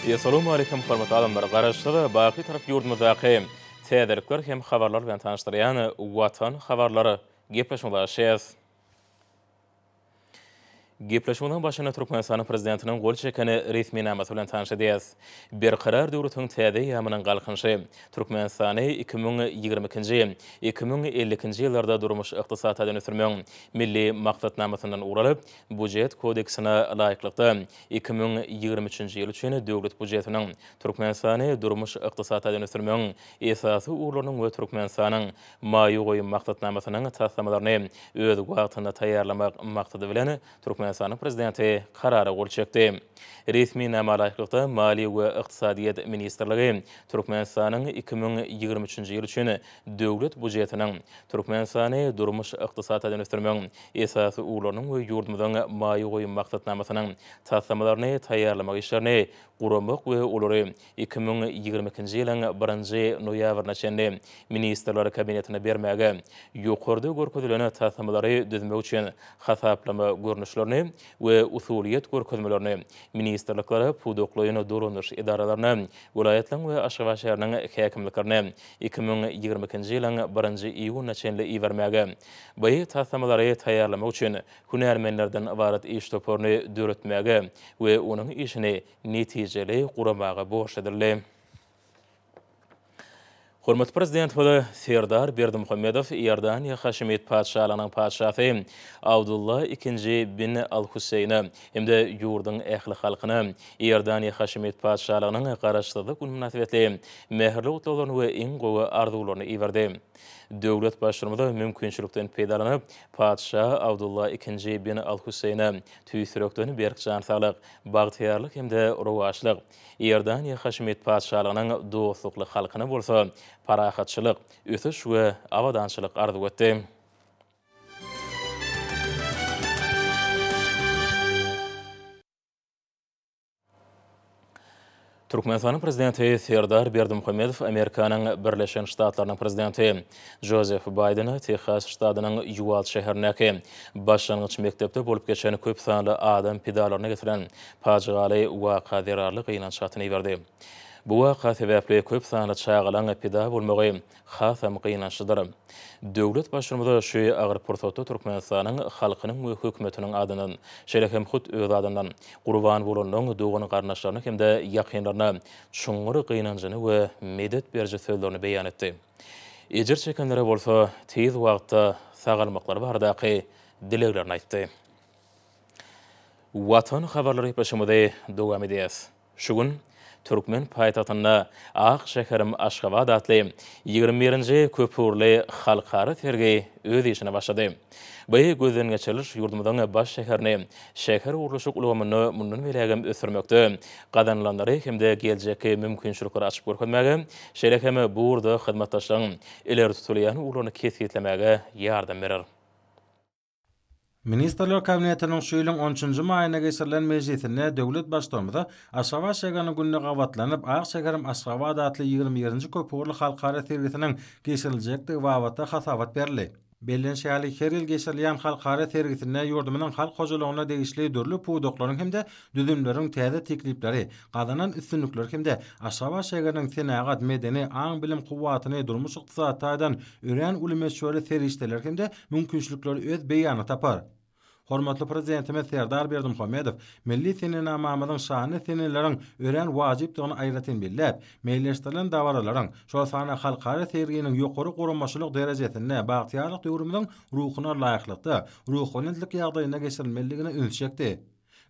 Essalawmaleýkim hormatly adamlar! Garaşsyz, baky Tarap ýurdumyzdaky täzelikler hem habarlar bilen tanyşdyrýan Watan habarlar gepleşigimize başlaýarys. Gepleşigimiziň başynda Türkmenistanyň Prezidentiniň gol çeken resminamasy bilen tanyş edýäris. Berkarar döwletiň täze eýýamynyň Galkynyşy, Türkmenistany 2022-nji, 2052-nji ýyllarda durmuş-ykdysady taýdan ösdürmegiň Milli maksatnamasyndan ugur alyp, Bujet kodeksine laýyklykda, 2023-nji ýyl üçin Döwlet bujetiniň Türkmenistany durmuş-ykdysady taýdan ösdürmegiň esasy ugurlarynyň we Türkmenistanyň Maýa goýum maksatnamasynyň taslamalaryny öz wagtynda taýýarlamak maksady bilen, Türkmenistanyň Prezidenti Karara gol çekdi. Resminama laýyklykda, Maliýe we ykdysadyýet ministrligi Türkmenistanyň 2023-nji ýyl üçin Döwlet bujetiniň, Türkmenistany durmuş-ykdysady taýdan ösdürmegiň esasy ugurlarynyň we ýurdumyzyň maýa goýum maksatnamasynyň taslamalaryny taýýarlamak işlerini guramak we olary 2022-nji ýylyň birinji noýabryna çenli Ministrler Kabinetine bermäge, ýokarda görkezilen taslamalary düzmek üçin hasaplama görnüşlerini we usulyýet görkezmelerini ministrliklere, pudaklaýyn dolandyryş edaralaryna, welaýatlaryň we Aşgabat şäheriniň häkimliklerine 2022-nji ýylyň birinji iýunyna çenli ibermäge, bu taslamalary taýýarlamak üçin hünärmenlerden ybarat iş toparyny döretmäge we onuň işini netijeli guramaga borçly edildi. Hormatly Prezidentimiz Serdar Berdimuhamedow Iordaniýa Haşimit Patyşalygynyň Patyşasy Abdulla ikinji bin Al-Husseýne hem-de ýurduň ähli halkyna Iordaniýa Haşimit Patyşalygynyň Garaşsyzlyk güni mynasybetli mähirli gutlaglaryny we iň gowy arzuwlaryny iberdi. Döwlet Baştutanymyz mümkinçilikden peýdalanyp, Patyşa Abdulla ikinji bin Al-Husseýne tüýs ýürekden berk jan saglyk, bagtyýarlyk hem-de rowaçlyk, Iordaniýa Haşimit Patyşalygynyň dostlukly halkyna bolsa parahatçylyk, ösüş we abadançylyk arzuw etdi. Türkmenistanyň Prezidenti Serdar Berdimuhamedow Amerikanyň Birleşen Ştatlarynyň Prezidenti Jozef Baýdene Tehas ştatynyň Ýuwald şäherindäki başlangyç mekdepde bolup geçen köp sanly adam pidalaryna getiren pajygaly waka zerarly gynanç hatyny iberdi. Bu waka sebäpli köp sanly çagalaň pida bolmagy hasam gynançlydyr. Döwlet Baştutanymyz şu agyr pursatda Türkmenistanyň halkynyň we hökümetiniň adyndan, şeýle hem hut öz adyndan gurban bolanlaryň dogan-garyndaşlaryna hem-de ýakynlaryna çuňňur gynanjyny we medet beriji sözlerini beýan etdi. Ejir çekenlere bolsa tiz wagtda sagalmaklary baradaky dileglerini aýtdy. Watan habarlary gepleşigimizi dowam edýäris. Şu gün türkmen paýtagtynda Ak şäherim Aşgabat atly 21-nji köpugurly halkara sergi öz işine başlady. Bu gözden geçiriliş ýurdumyzyň baş şäherini şähergurluşyk ulgamynda mundan beýlägem ösdürmekde gazanylanlary hem-de geljekki mümkinçilikleri açyp görkezmäge, şeýle hem bu ugurda hyzmatdaşlygyň ileri tutulýan ugurlaryny kesgitlemäge ýardam berer. Ministrler Kabinetiniň şu ýylyň on üçünji maýynda geçirilen mejlisinde döwlet Baştutanymyza Aşgabat şägeriniň gününe gabatlanyp, Ak şäherim Aşgabat atly 21-nji köpugurly halkara sergisiniň geçiriljekdigi babatda hasabat berildi. Bellenişi ýaly, her ýyl geçirilýän halkara sergisinde ýurdumyzyň halk hojalygyna degişli dürli pudaklaryň hem-de düzümleriň täze teklipleri, gazanan üstünlikleri hem-de Aşgabat şägeriniň senagat, medeni, aň-bilim kuwwatyny durmuş-ykdysady taýdan örän uly möçberli serişdeler hem-de mümkinçilikleri öz beýanyny tapar. Hormatly Prezidentimiz Serdar Berdimuhamedow milli senenamamyzyň şanly seneleriň örän wajypdygyny aýratyn belläp, meýilleşdirilen dabaralaryň, şol sanda halkara serginiň ýokary guramaçylyk derejesinde bagtyýarlyk döwrümiziň ruhuna laýyklykda, ruhubelentlik ýagdaýynda geçirilmelidigine ünsi çekdi.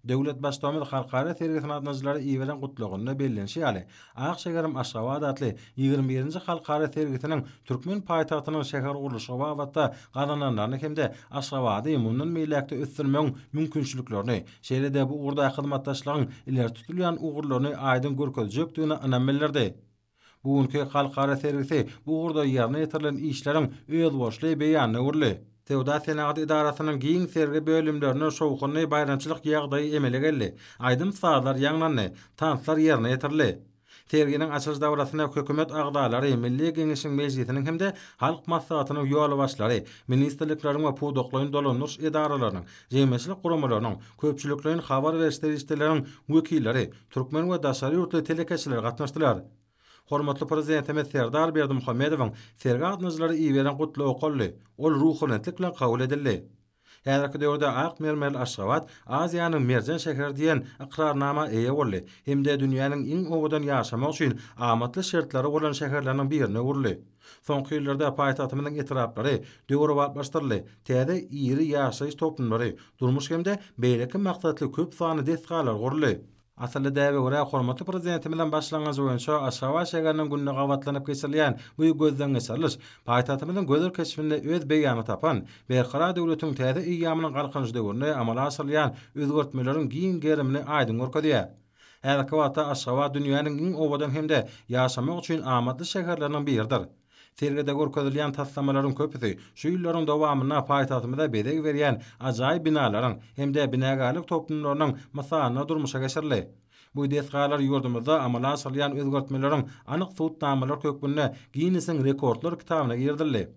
Döwlet Baştutanymyz halkara sergisine gatnaşyjylara iberen gutlagynda bellenişi ýaly, Ak şäherim Aşgabat atly 21-nji halkara sergisiniň türkmen paýtagtynyň şähergurluşygy babatda gazananlaryny hem-de Aşgabady mundan beýläk-de ösdürmegiň mümkinçiliklerini, şeýle-de bu ugurdaky hyzmatdaşlygyň ileri tutulýan ugurlaryny aýdyň görkezjekdigine ynam bildirdi. Bu günki halkara sergisi bu ugurda ýerine ýetirilen işleriň özboluşly beýanyna öwrüldi. Söwda-senagat edarasynyň giň sergi bölümlerinde şowhunly baýramçylyk ýagdaýy emele geldi, aýdym-sazlar ýaňlandy, tanslar ýerine ýetirildi. Serginiň açylyş dabarasyna Hökümet agzalary, Milli Geňeşiň Mejlisiniň hem-de Halk Maslahatynyň ýolbaşçylary, ministrlikleriň we pudaklaýyn dolandyryş edaralarynyň, jemgyýetçilik guramalarynyň, köpçülikleýin habar beriş serişdeleriniň wekilleri, türkmen we daşary ýurtly telekeçiler gatnaşdylar. Hormatly Prezidentimiz Serdar Berdimuhamedowyň sergä gatnaşyjylara iberen Gutlagy okaldy, ol ruhubelentlik bilen kabul edildi. Häzirki döwürde ak mermerli Aşgabat Aziýanyň merjen şäheri diýen ykrarnama eýe boldy hem-de dünýäniň iň owadan ýaşamak üçin amatly şertleri bolan şäherleriniň birine öwrüldi. Soňky ýyllarda paýtagtymyzyň etraplary döwrebaplaşdyryldy, täze iri ýaşaýyş toplumlary, durmuş hem-de beýleki maksatly köp sanly desgalar guruldy. Asylly däbe görä, hormatly Prezidentimiziň başlangyjy boýunça Aşgabat şäheriniň gününe gabatlanyp geçirilýän bu gözden geçiriliş paýtagtymyzyň gözel keşbinde öz beýanyny tapan Berkarar döwletiň täze eýýamynyň Galkynyşy döwründe amala aşyrylýan özgertmeleriň giň gerimini aýdyň görkezýär. Häzirki wagtda Aşgabat dünýäniň iň owadan hem-de ýaşamak üçin amatly şäherleriniň biridir. Sergide görkezilýän taslamalaryň köpüsi şu ýyllaryň dowamynda paýtagtymyza bezeg berýän ajaýyp binalaryň hem-de binagärlik toplumlarynyň mysalynda durmuşa geçirildi. Bu desgalar ýurdumyzda amala aşyrylýan özgertmeleriň anyk subutnamalary hökmünde Ginnesiň rekordlar kitabyna girizildi.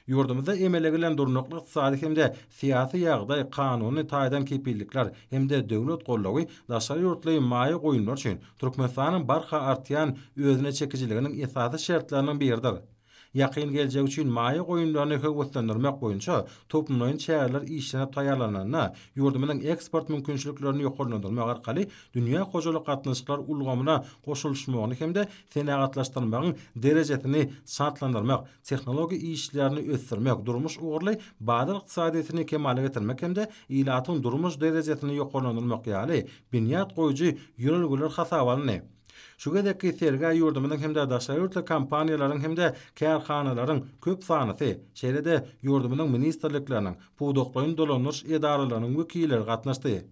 Ýurdumyzda emele gelen durnukly ykdysady hem-de syýasy ýagdaý, kanuny taýdan kepillikler hem-de döwlet goldawy daşary ýurtly maýa goýumlar üçin Türkmenistanyň barha artýan özüne çekijiliginiň esasy şertleriniň biridir. Ýakyn geljek üçin maýa goýumlaryny höweslendirmek boýunça toplumlaýyn çäreler işlenip taýýarlananda, ýurdumyzyň eksport mümkinçiliklerini ýokarlandyrmak arkaly dünýä hojalyk gatnaşyklar ulgamyna goşulyşmagyny hem-de senagatlaşdyrmagyň derejesini çaltlandyrmak, tehnologiýa işlerini ösdürmek, durmuş ugurly bazar ykdysadyýetini kemala getirmek hem-de ilatyň durmuş derejesini ýokarlandyrmak ýaly binýat goýujy ýörelgeler hasaba alyndy. Şu gezekki sergä ýurdumyzyň hem-de daşary ýurtly kompaniýalaryň hem-de kärhanalaryň köp sanlysy, şeýle-de ýurdumyzyň ministrlikleriniň, pudaklaýyn dolandyryş edaralarynyň wekilleri gatnaşdy.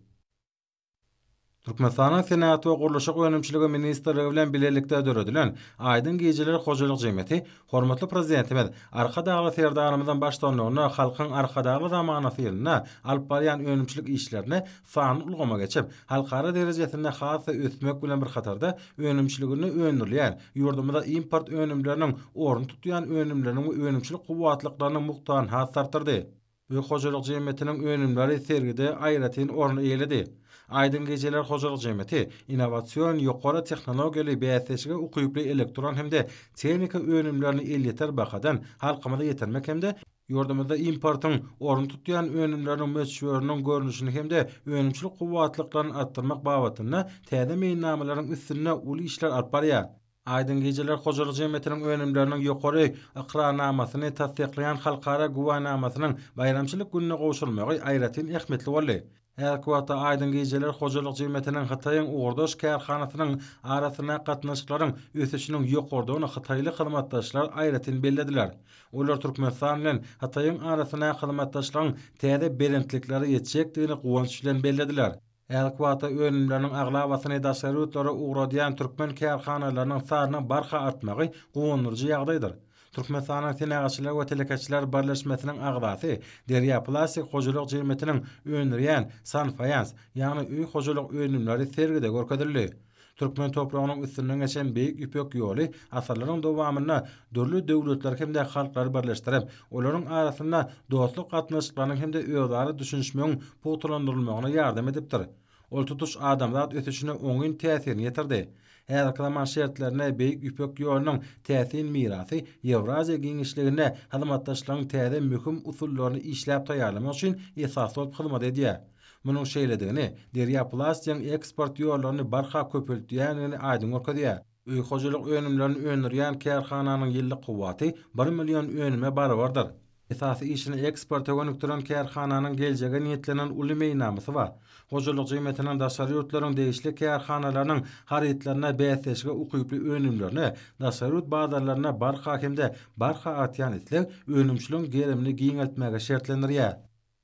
Türkmenistanyň Senagat we gurluşyk önümçiligi ministrligi bilen bilelikde döredilen Aýdyň gijeler hojalyk jemgyýeti hormatly Prezidentimiz Arkadagly Serdarymyzyň baştutanlygynda Halkyň Arkadagly zamanasy ýylynda alyp barýan önümçilik işlerinde sanly ulgama geçip, halkara derejesinde has-da ösmek bilen bir hatarda önümçiliginde öndürilýän, ýurdumyzda import önümleriniň ornuny tutýan önümleriniň we önümçilik kuwwatlyklarynyň mukdaryny has-da artdyrdy. Öý hojalyk jemgyýetiniň önümleri sergide aýratyn orun eýeledi. Aýdyň gijeler hojalyk jemgyýeti innowasion, ýokary tehnologiýaly, bäsleşige ukyply elektron hem-de tehnika önümlerini elýeter bahadan halkymyza ýetirmek hem-de ýurdumyzda importyň ornuny tutýan önümleriniň möçberiniň görnüşini hem-de önümçilik kuwwatlyklaryny artdyrmak babatynda täze meýilnamalaryň üstünde uly işler alyp barýar. Aýdyň gijeler hojalyk jemgyýetiniň önümleriniň ýokary ykrarnamasyny tassyklaýan halkara güwänamasynyň baýramçylyk gününe gowşurylmagy aýratyn ähmiýetli boldy. Häzirki wagtda Aýdyň gijeler hojalyk jemgyýetiniň Hytaýyň ugurdaş kärhanasynyň arasyndaky gatnaşyklaryň ösüşiniň ýokarydygyny hytaýly hyzmatdaşlar aýratyn bellediler. Olar Türkmenistan bilen Hytaýyň arasyndaky hyzmatdaşlygyň täze belentliklere ýetjekdigini guwanç bilen bellediler. Häzirki wagtda önümleriniň aglabasyny daşary ýurtlara ugradýan türkmen kärhanalarynyň sanynyň barha artmagy guwandyryjy ýagdaýdyr. Türkmenistanyň Senagatçylar we telekeçiler birleşmesiniň agzasy Derýa plastik hojalyk jemgyýetiniň öndürýän sanfaýans, ýagny öý hojalyk önümleri sergide görkezildi. Türkmen topragynyň üstünden geçen Beýik Ýüpek ýoly asyrlaryň dowamynda dürli döwletleri hem-de halklary birleşdirip, olaryň arasynda dostluk gatnaşyklarynyň hem-de özara düşünişmegiň pugtalandyrylmagyna ýardam edipdir. Ol tutuş adamzat ösüşine oňyn täsirini ýetirdi. Häzirki zaman şertlerinde Beýik Ýüpek ýolunyň täsin mirasy Ýewraziýa giňişliginde hyzmatdaşlygyň täze möhüm usullaryny işläp taýýarlamak üçin esas bolup hyzmat edýär. Munuň şeýledigini Derýa Plastigiň eksport ýollaryny barha köpeltýändigini aýdyň görkezýär. Öý hojalyk önümlerini öndürýän kärhananyň ýyllyk kuwwaty bir million önüme barabardyr. Esasy işini eksporta gönükdiren kärhananyň geljege niýetlenen uly meýilnamasy bar. Hojalyk jemgyýetiniň daşary ýurtlaryň degişli kärhanalarynyň harytlaryna bäsleşige ukyply önümlerine daşary ýurt bazarlarynda barha hem-de barha artýan isleg önümçiligiň gerimini giňeltmäge şertlendirýär.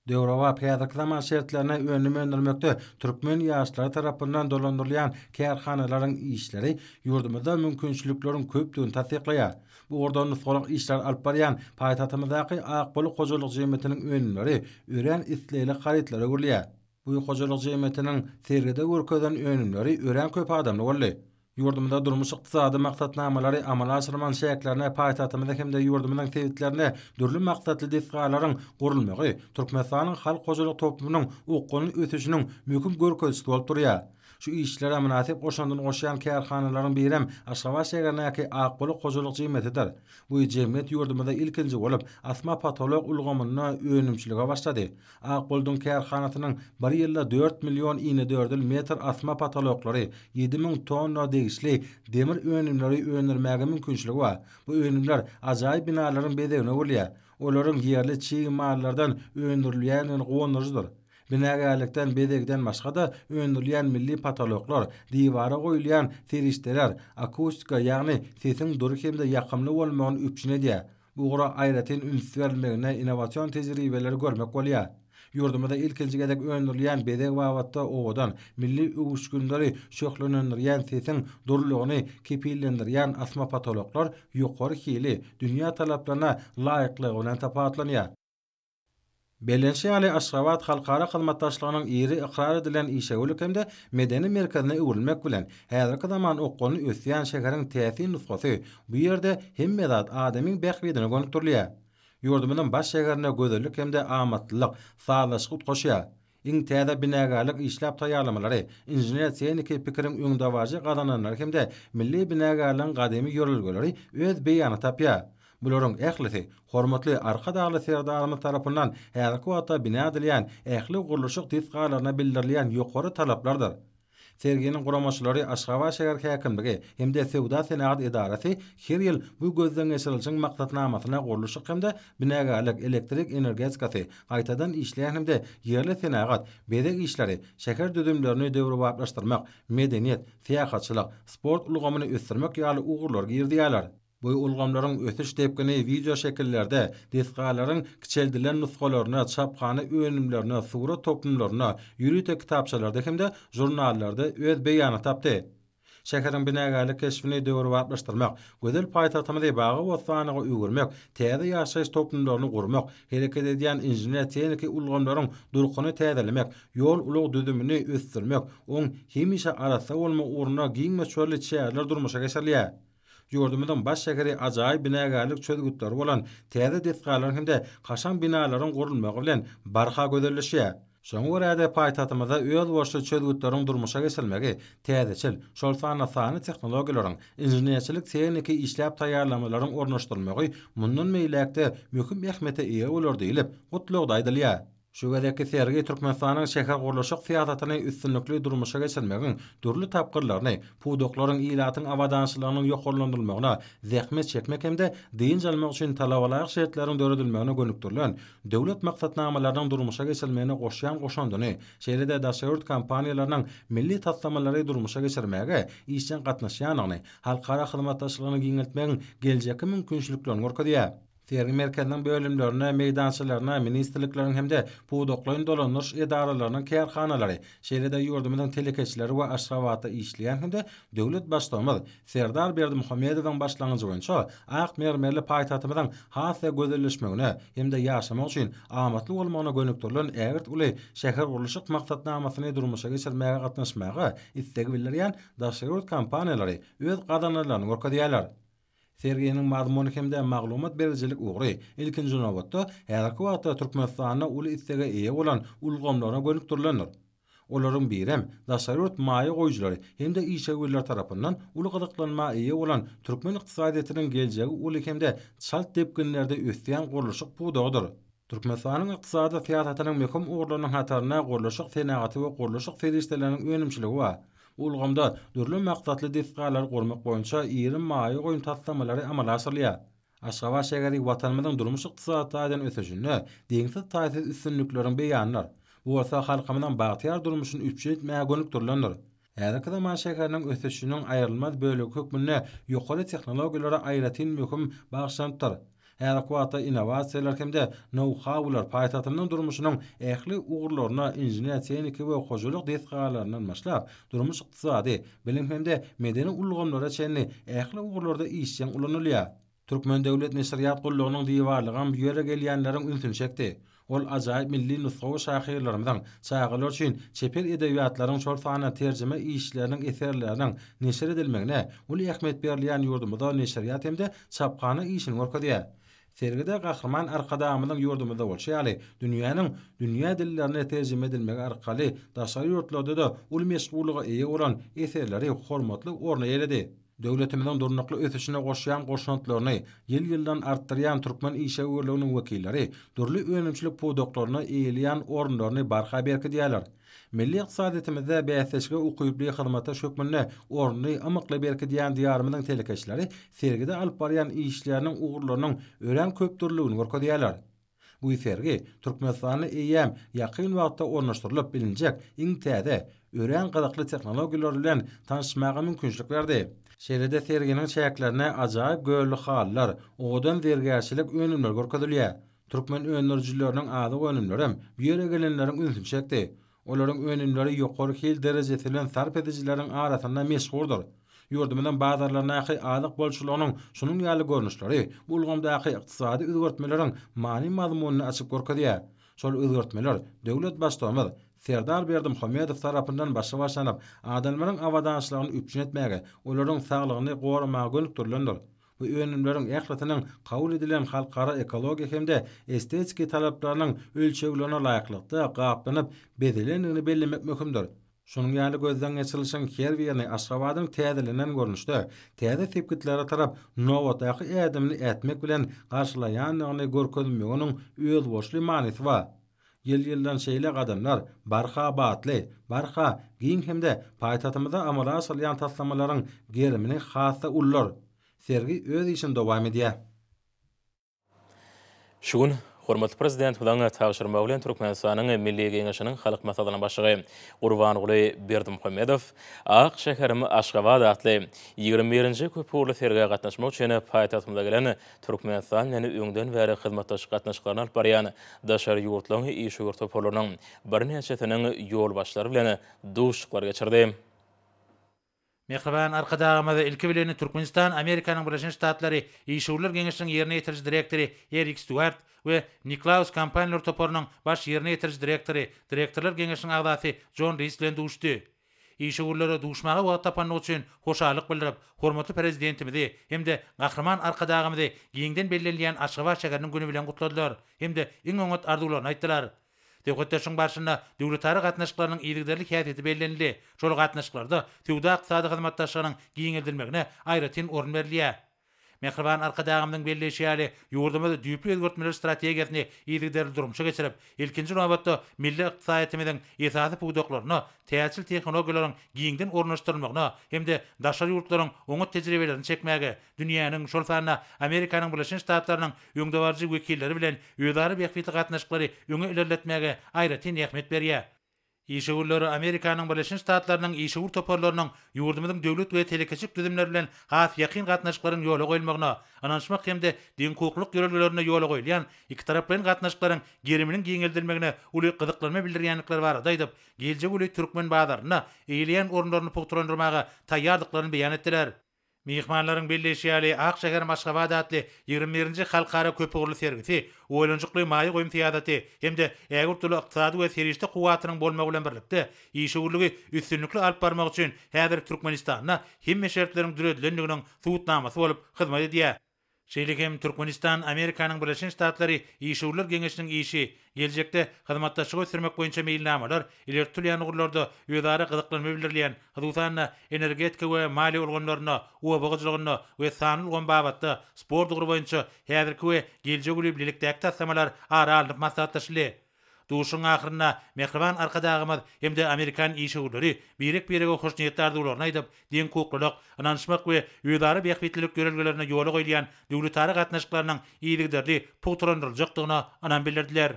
Döwrebap häzirki zaman şertlerinde önüm öndürmekde türkmen ýaşlary tarapyndan dolandyrylýan kärhanalaryň işleri ýurdumyzda mümkinçilikleriň köpdügini tassyklaýar. Bu ugurda nusgalyk işleri alyp barýan paýtagtymyzdaky Ak balyk hojalyk jemgyýetiniň önümleri örän islegli harytlara öwrülýär. Bu hojalyk jemgyýetiniň sergide görkezen önümleri örän köp adamly boldy. Ýurdumyzda durmuş-ykdysady maksatnamalary amala aşyrmagyň çäklerinde paýtagtymyzda hem-de ýurdumyzyň sebitlerinde dürli maksatly desgalaryň gurulmagy Türkmenistanyň halk hojalyk toplumynyň okgunly ösüşiniň möhüm görkezijisi bolup durýar. Şu işlere mynasyp goşandyny goşýan kärhanalaryň birem Aşgabat şägerindäki Ak bulut hojalyk jemgyýetidir. Bu jemgyýet ýurdumyzda ilkinji bolup asma potolok ulgamynda önümçilige başlady. Ak buludyň kärhanasynyň bir ýylda 4 million inedördül metr asma potoloklary, 7000 tonna degişli demir önümleri öndürmäge mümkinçiligi bar. Bu önümler ajaýyp binalaryň bezegine öwrülýär. Olaryň ýerli çig mallardan öndürilýändigini guwandyryjydyr. Binagärlikden, bezegden başga-da öndürilýän milli potoloklar, diwara goýulýan serişdeler akustika, ýagny sesiň dury hem-de ýakymly bolmagyny üpjün edýär. Bu ugra aýratyn üns berilmeginde innowasion tejribeleri görmek bolýar. Ýurdumyzda ilkinji gezek öndürilýän bezeg babatda owadan, milli öwüşginleri şöhlenendirýän sesiň durulygyny kepillendirýän asma potoloklar ýokary hili, dünýä talaplaryna laýyklygy bilen tapawutlanýar. Bellenişi ýaly, Aşgabat halkara hyzmatdaşlygynyň iri ykrar edilen işewürlik hem-de medeni merkezine öwrülmek bilen, häzirki zaman okgunly ösýän şäheriň täsin nusgasy, bu ýerde hemme zat adamyň bähbidine gönükdirilýär. Ýurdumyzyň baş şäherinde gözellik hem-de amatlylyk sazlaşyk utgaşýar. Iň täze binagärlik işläp taýýarlamalary, inžener-tehniki pikiriň öňdebaryjy gazananlary hem-de milli binagärligiň gadymy ýörelgeleri öz beýanyny tapýar. Bularyň ählisi hormatly Arkadagly Serdarymyz tarapyndan häzirki wagtda bina edilýän ähli gurluşyk desgalaryna bildirilýän ýokary talaplardyr. Serginiň guramaçylary Aşgabat şäher häkimligi hem-de Söwda-senagat edarasy her ýyl bu gözden geçirilişiň maksatnamasyna gurluşyk hem-de binagärlik, elektrik energetikasy, gaýtadan işleýän hem-de ýerli senagat, bezeg işleri, şäher düzümlerini döwrebaplaşdyrmak, medeniýet, syýahatçylyk, sport ulgamyny ösdürmek ýaly ugurlary girizýärler. Bu ulgamlaryň ösüş depgini wideoşekillerde, desgalaryň kiçeldilen nusgalarynda, çaphana önümlerinde, surat toplumlarynda, ýörite kitapçalarda hem-de žurnallarda öz beýanyny tapdy. Şäheriň binagärlik keşbini döwrebaplaşdyrmak, gözel paýtagtymyzy bagy-bossanlyga öwürmek, täze ýaşaýyş toplumlaryny gurmak, hereket edýän inžener-tehniki ulgamlaryň durkuny täzelemek, ýol-ulag düzümini ösdürmek, oň hemişe arassa bolmagy ugrunda giň möçberli çäreler durmuşa geçirilýär. Ýurdumyzyň baş şäheri ajaýyp binagärlik çözgütleri bolan täze desgalaryň hem-de kaşaň binalaryň gurulmagy bilen barha gözelleşýär. Şoňa görä-de, paýtagtymyzda özboluşly çözgütleriň durmuşa geçirilmegi täzeçil, şol sanda sanly tehnologiýalaryň, inženerçilik-tehniki işläp taýýarlamalaryň ornaşdyrylmagy mundan beýläk-de möhüm ähmiýete eýe bolar diýlip, gutlagda aýdylýar. Şu gezekki sergi Türkmenistanyň şähergurluşyk syýasatyny üstünlikli durmuşa geçirmegiň dürli tapgyrlaryny, pudaklaryň, ilatyň abadançylygynyň ýokarlandyrylmagyna, zähmet çekmek hem-de dynç almak üçin talabalaýyk şertleriň döredilmegine gönükdirilen döwlet maksatnamalarynyň durmuşa geçirilmegine goşýan goşandyny, şeýle-de daşary ýurt kompaniýalarynyň milli taslamalary durmuşa geçirmäge işjeň gatnaşýandygyny, halkara hyzmatdaşlygyny giňeltmegiň geljekki mümkinçiliklerini görkezýär. Sergi merkeziniň bölümlerine, meýdançalaryna ministrlikleriň hem-de pudaklaýyn dolandyryş edaralarynyň kärhanalary, şeýle-de ýurdumyzyň telekeçileri we Aşgabatda işleýän hem-de döwlet Baştutanymyz Serdar Berdimuhamedowyň başlangyjy boýunça ak mermerli paýtagtymyzyň has-da gözelleşmegine hem-de ýaşamak üçin amatly bolmagyna gönükdirilen ägirt uly şähergurluşyk maksatnamasyny durmuşa geçirmäge gatnaşmaga isleg bildirýän daşary ýurt kompaniýalary öz gazananlaryny görkezýärler. Serginiň mazmuny hem-de maglumat berijilik ugry, ilkinji nobatda, häzirki wagtda Türkmenistanda uly islege eýe bolan ulgamlara gönükdirilendir. Olaryň birem, daşary ýurt maýa goýujylary hem-de işewürler tarapyndan uly gyzyklanma eýe bolan türkmen ykdysadyýetiniň geljegi uly hem-de çalt depginlerde ösýän gurluşyk pudagydyr. Türkmenistanyň ykdysady syýasatynyň möhüm ugurlarynyň hatarynda gurluşyk senagaty we gurluşyk serişdeleriniň önümçiligi bar. Bu ulgamda dürli maksatly desgalary gurmak boýunça iri maýa goýum taslamalary amala aşyrylýar. Aşgabat şäheri Watanymyzyň durmuş-ykdysady taýdan ösüşinde deňsiz-taýsyz üstünlikleriň beýanydyr. Bu bolsa halkymyzyň bagtyýar durmuşyny üpjün etmäge gönükdirilendir. Häzirki zaman şäheriniň ösüşiniň aýrylmaz bölegi hökmünde ýokary tehnologiýalara aýratyn möhüm bagyşlanypdyr. Häzirki wagtda innowasiýalar hem-de nou-haular paýtagtymyzyň durmuşynyň ähli ugurlaryna inžener-tehniki we hojalyk desgalaryndan başlap, durmuş-ykdysady, bilim hem-de medeni ulgamlara çenli ähli ugurlarda işjeň ulanylýar. Türkmen döwlet neşirýat gullugynyň diwarlygam bu ýere gelýänleriň ünsüni çekdi. Ol ajaýyp milli nusgawy şahyrlarymyzyň, çagalar üçin çeper edebiýatlaryň, şol sanda terjime işleriniň eserleriniň neşir edilmegine uly ähmiýet berilýän ýurdumyzda neşirýat hem-de çaphana işini görkezýär. Sergide Gahryman Arkadagymyzyň ýurdumyzda bolşy ýaly, dünýäniň dünýä dillerine terjime edilmegi arkaly daşary ýurtlarda-da uly meşhurlyga eýe bolan eserleri hormatly orny eýeledi. Döwletimiziň durnukly ösüşine goşýan goşantlaryny ýyl-ýyldan artdyrýan türkmen işewürliginiň wekilleri dürli önümçilik pudaklarynda eýeleýän orunlaryny barha berkidýärler. Milli ykdysadyýetimizde bäsleşige ukyply hyzmatdaş hökmünde ornuny ymykly berkidýän Diýarymyzyň telekeçileri sergide alyp barýan işleriniň ugurlarynyň örän köpdürlüligini görkezýärler. Bu sergi Türkmenistanda eýýäm ýakyn wagtda ornaşdyrylyp bilinjek iň täze, örän gyzykly tehnologiýalar bilen tanyşmaga mümkinçilik berdi. Şeýle-de serginiň çäklerinde ajaýyp gölli halylar, owadan zergärçilik önümleri görkezilýär. Türkmen öndürijileriniň azyk önümlerem bu ýere gelenleriň ünsüni çekdi. Olaryň önümleri ýokary hil derejesi bilen sarp edijileriň arasynda meşhurdyr. Ýurdumyzyň bazarlaryndaky azyk bolçulygynyň şunuň ýaly görnüşleri bu ulgamdaky ykdysady özgertmeleriň many-mazmunyny açyp görkezýär. Şol özgertmeler döwlet Baştutanymyz Serdar Berdimuhamedow tarapyndan başy başlanyp, adamlaryň abadançylygyny üpjün etmäge, olaryň saglygyny goramaga gönükdirilendir. Bu önümleriň ählisiniň kabul edilen halkara ekologiýa hem-de estetiki talaplarynyň ölçeglerine laýyklykda gaplanyp bezelendigini bellemek möhümdir. Şunuň ýaly gözden geçirilişiň her birini Aşgabadyň täzelenen görnüşde, täze sepgitlere tarap nobatdaky ädimini ätmek bilen garşylaýandygyny görkezmeginiň özboluşly manysy bar. Ýyl-ýyldan şeýle gadamlar barha batly, barha giň hem-de paýtagtymyzda amala aşyrylýan taslamalaryň gerimini has-da ulular. Sergi öz işini dowam edýär. Şu gün hormatly Prezidentimiziň tabşyrmagy bilen Türkmenistanyň Milli Geňeşiniň Halk Maslahatynyň Başlygy Gurbanguly Berdimuhamedow Ak şäherim Aşgabat atly 21-nji köpugurly sergä gatnaşmak üçin paýtagtymyza gelen Türkmenistan bilen öňden bäri hyzmatdaşlyk gatnaşyklaryny alyp barýan daşary ýurtlaryň işewür toparlarynyň birnäçesiniň ýolbaşçylary bilen duşuşyklar geçirdi. Mähriban Arkadagymyz ilki bilen Türkmenistan Amerikanyň Birleşen Ştatlary Işewürler geňeşiniň ýerine ýetiriji direktory Erik Stýuart we Niklaus kompaniýalar toparynyň baş ýerine ýetiriji direktory, direktorlar geňeşiniň agzasy Jon Ris bilen duşdy. Işewürlere duşmaga wagt tapandygy üçin hoşallyk bildirip, hormatly Prezidentimizi hem-de Gahryman Arkadagymyzy giňden bellenilýän Aşgabat şäheriniň güni bilen gutladylar hem-de iň oňat arzuwlaryny aýtdylar. Söhbetdeşligiň barşynda döwletara gatnaşyklarynyň yzygiderli häsiýeti bellenildi. Şol gatnaşyklarda söwda-ykdysady hyzmatdaşlygynyň giňeldilmegine aýratyn orun berilýär. Mähriban Arkadagymyzyň belleýşi ýaly, ýurdumyz düýpli özgertmeler strategiýasyny yzygiderli durmuşa geçirip, ilkinji nobatda, milli ykdysadyýetimiziň esasy pudaklaryna täzeçil tehnologiýalaryň giňden ornaşdyrylmagyna hem-de daşary ýurtlaryň oňat tejribelerini çekmäge, dünýäniň, şol sanda Amerikanyň Birleşen Ştatlarynyň öňdebaryjy wekilleri bilen özara bähbitli gatnaşyklary öňe ilerletmäge aýratyn ähmiýet berýär. Işewürler Amerikanyň Birleşen Ştatlarynyň işewür toparlarynyň ýurdumyzyň döwlet we telekeçilik düzümleri bilen has ýakyn gatnaşyklaryň ýola goýulmagyna, ynanyşmak hem-de deňhukuklylyk ýörelgelerinde ýola goýulýan ikitaraplaýyn gatnaşyklaryň geriminiň giňeldilmegine uly gyzyklanma bildirýändikleri barada aýdyp, geljegi uly türkmen bazarynda eýeleýän orunlaryny pugtalandyrmaga taýýardyklaryny beýan etdiler. Myhmanlaryň belleýşi ýaly, Ak şäherim Aşgabat atly 21-nji halkara köpugurly sergisi oýlanyşykly maýa goýum syýasaty hem-de ägirt uly ykdysady we serişde kuwwatynyň bolmagy bilen birlikde, işewürligi üstünlikli alyp barmak üçin häzir Türkmenistanda hemme şertleriň döredilendiginiň subutnamasy bolup hyzmat edýär. Şeýle hem Türkmenistan Amerikanyň Birleşen Ştatlary Işewürler geňeşiniň işi, geljekde hyzmatdaşlygy ösdürmek boýunça meýilnamalar ileri tutulýan ugurlarda özara gyzyklanma bildirilýän, hususan-da, energetika we maliýe ulgamlarynda, oba hojalygynda we sanly ulgam babatda, sport ugry boýunça häzirki we geljegi uly bilelikdäki taslamalar ara alnyp maslahatlaşyldy. Duşuşygyň ahyrynda mähriban Arkadagymyz hem-de amerikan işewürleri birek-birege hoşniýetli arzuwlaryny aýdyp, deňhukuklylyk, ynanyşmak we özara bähbitlilik ýörelgelerinde ýola goýulýan döwletara gatnaşyklarynyň yzygiderli pugtalandyryljakdygyna ynam bildirdiler.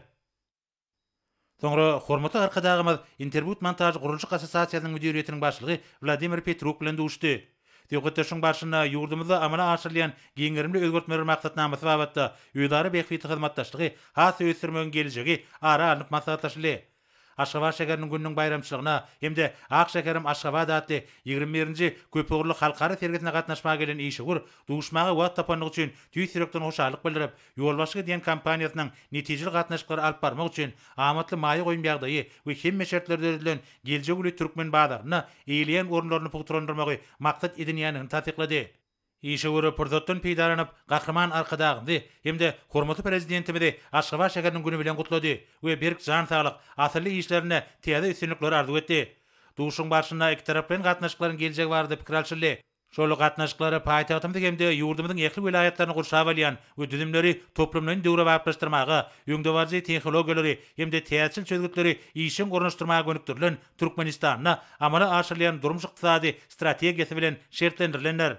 Soňra hormatly Arkadagymyz Interbud montaž gurluşyk assosiasiýasynyň müdiriýetiniň başlygy Wladimir Petruk bilen duşdy. Söhbetdeşligiň barşynda ýurdumyzda amala aşyrylýan giň gerimli özgertmeler maksatnamasy babatda özara bähbitli hyzmatdaşlygy has-da ösdürmegiň geljegi ara alnyp maslahatlaşyldy. Aşgabat şäheriniň gününiň baýramçylygyna hem-de Ak şäherim Aşgabat atly 21-nji köpugurly halkara sergisine gatnaşmaga gelen işewür duşmaga wagt tapandygy üçin tüýs ýürekden hoşallyk bildirip, ýolbaşçylyk edýän kompaniýasynyň netijeli gatnaşyklary alyp barmak üçin amatly maýa goýum ýagdaýy we hemme şertler döredilen geljegi uly türkmen bazarynda eýeleýän orunlaryny pugtalandyrmagy maksat edinýändigini tassyklady. Işewür pursatdan peýdalanyp, Gahryman Arkadagymyzy hem-de hormatly Prezidentimizi Aşgabat şäheriniň güni bilen gutlady we berk jan saglyk, asylly işlerinde täze üstünlikleri arzuw etdi. Duşuşygyň barşynda ikitaraplaýyn gatnaşyklaryň geljegi barada pikir alşyldy. Şol gatnaşyklar paýtagtymyzy hem-de ýurdumyzyň ähli welaýatlaryny gurşap alýan we düzümleri toplumlaýyn döwrebaplaşdyrmaga, öňdebaryjy tehnologiýalary hem-de täzeçil çözgütleri işjeň ornaşdyrmaga gönükdirilen Türkmenistanda amala aşyrylýan durmuş-ykdysady strategiýasy bilen şertlendirilendir.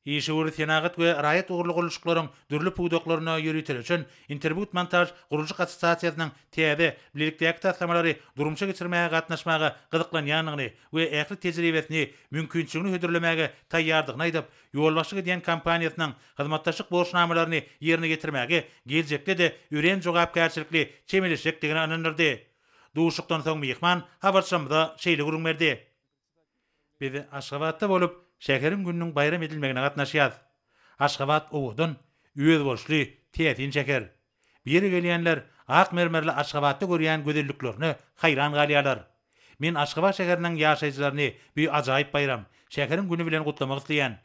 Işewür senagat we raýat ugurly gurluşyklaryň dürli pudaklarynda ýöriteleşen Interbut Montaž gurluşyk assosiasiýasynyň täze, bilelikdäki taslamalary durmuşa geçirmäge gatnaşmaga gyzyklanýandygyny we ähli tejribesini, mümkinçiligini hödürlemäge taýýardygyny aýdyp, ýolbaşçylyk edýän kompaniýasynyň hyzmatdaşlyk borçnamalaryny ýerine ýetirmäge geljekde-de örän jogapkärçilikli çemeleşjekdigine ynandyrdy. Duşuşykdan soň myhman habarçymyza şeýle gürrüň berdi. Biz Aşgabatda bolup, şäheriň gününiň baýram edilmegine gatnaşýas. Aşgabat owadan, özboluşly, täsin şäher. Bu ýere gelýänler ak mermerli Aşgabatda görýän gözelliklerine haýran galýarlar. Men Aşgabat şäheriniň ýaşaýjylaryny bu ajaýyp baýram, şäheriň güni bilen gutlamak isleýän.